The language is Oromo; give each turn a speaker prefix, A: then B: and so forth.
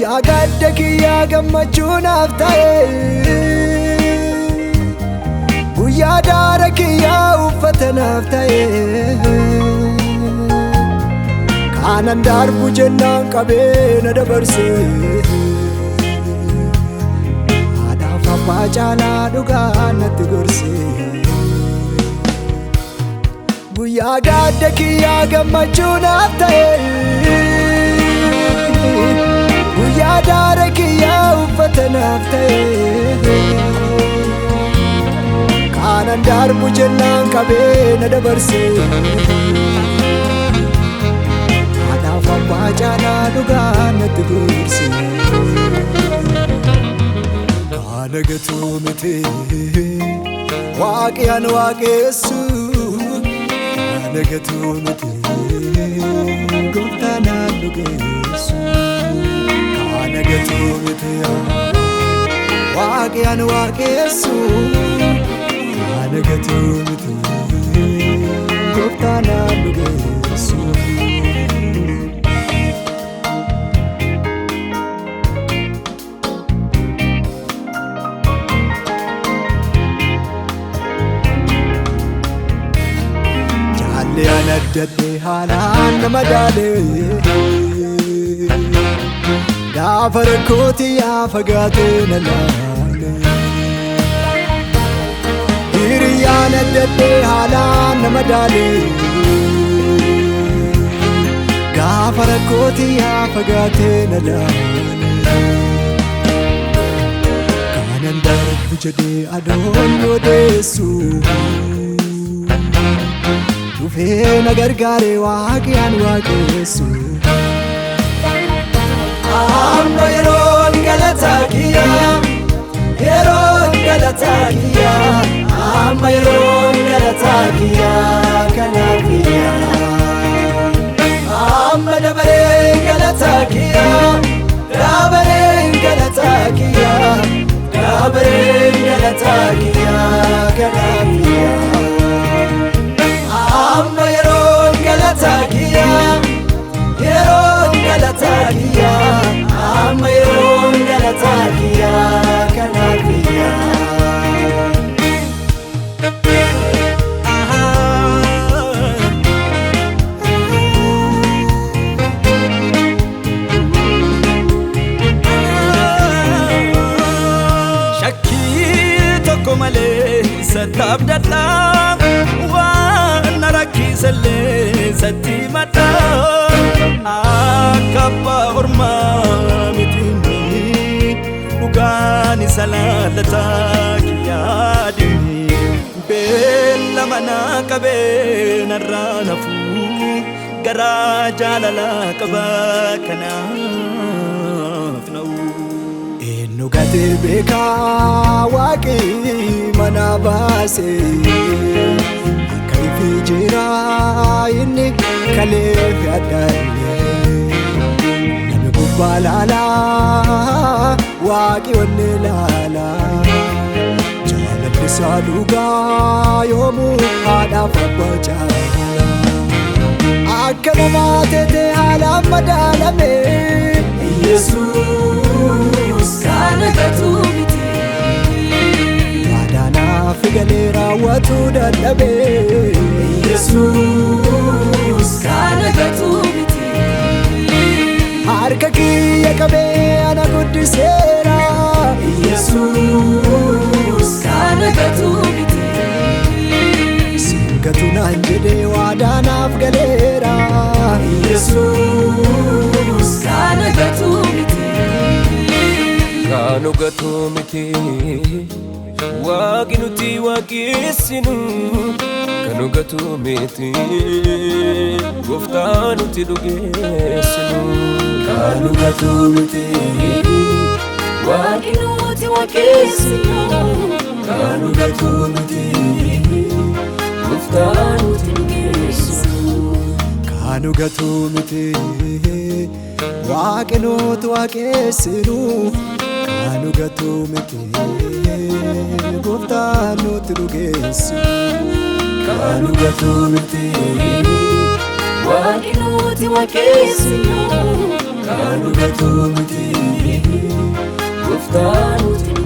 A: Guyyaa gadda kiyyaa gammachuu naaf ta'e. Guyyaa daara kiyyaa uffata naaf ta'e. Kanan darbu jennaan qabee na dabarse. Haadhaaf abbaa caalaa dhugaa natti gorse. Guyyaa gadda kiyyaa gammachuu naaf ta'e. Guyyaa daara kiyyaa uffata naaf ta'e. Kanan darbu jennaan qabee na dabarse. Haadhaaf abbaa caalaa dhugaa natti gorse. Kana gatuu miti waaqi an waaqessu. Kana gatuu miti gooftaan an dhugeessu. Kana gatuu miti waaqi an waaqessu. Kana gatuu miti gooftaan an dhugeessu. Jaalli an addadhe haalaan nama daalee. Gaafa rakkootii yaa fagaatee na laale. Hiriyyaan addadhe haalaan nama daalee. Gaafa rakkootii yaa fagaatee na laale. Kanan darbu jedhee adoon odeessu. Dhufee na gargaare waaqi an waaqessu. Amma yeroon galataa kiyyaa, yeroon galataa kiyyaa, amma yeroon galataa kiyyaa kanaaf kiyyaa. Amma dabareen galataa kiyyaa, dabareen galataa kiyyaa, dabareen galataa kiyyaa kanaaf kiyyaa. Amma yeroon galataa kiyyaa, yeroon galataa kiyyaa, amma yeroon galataa kiyyaa kanaaf kiyyaa.
B: Shakkii tokko malee isatti abdadhaa, waan na rakkisellee isatti himadhaa. Akka abbaa ormaa miti dhugaan isa laallataa kiyyaa dhimmi. Beellama naa qabee narraa nafuu garaa jaalalaa qaba kanaaf na'u.
A: Eenyu gatee beekaa waaqi mana baase. Akka ifi jira inni kalee fi addaallee. Namni gubbaa laalaa waaqi onnee laalaa. Jaalalli isaa dhugaa yoomuu haadhaaf abbaa caalaa. Akka namaa teetee haalaan madaalame.
C: Yesuus kana gatuu miti.
A: Yaadaanaaf galee raawwatu dadhabe.
C: Yesuus kana gatuu miti.
A: Harka kiyya qabee ana guddiseera.
C: Yesuus kana gatuu miti.
A: Siin gatu naan jedhee waadaanaaf galeera.
C: Yesuus kana gatuu miti.
D: Kanu gatuu miti waaqi nuti waaqessinu. Kanu gatuu miti gooftaa nuti dhugeessinu. Kanu gatuu miti
C: Waaqi nuti waaqessinu.
D: Kanu gatuu miti gooftaa nuti dhugeessinu.
A: Kanu gatuu miti waaqi nuti waaqessinu. Kanu gatuu miti gooftaa nuti dhugeessu. Kanu gatuu miti
C: Waaqi nuti waaqessinu.
D: Kanu gatuu miti. Gooftaa nuti.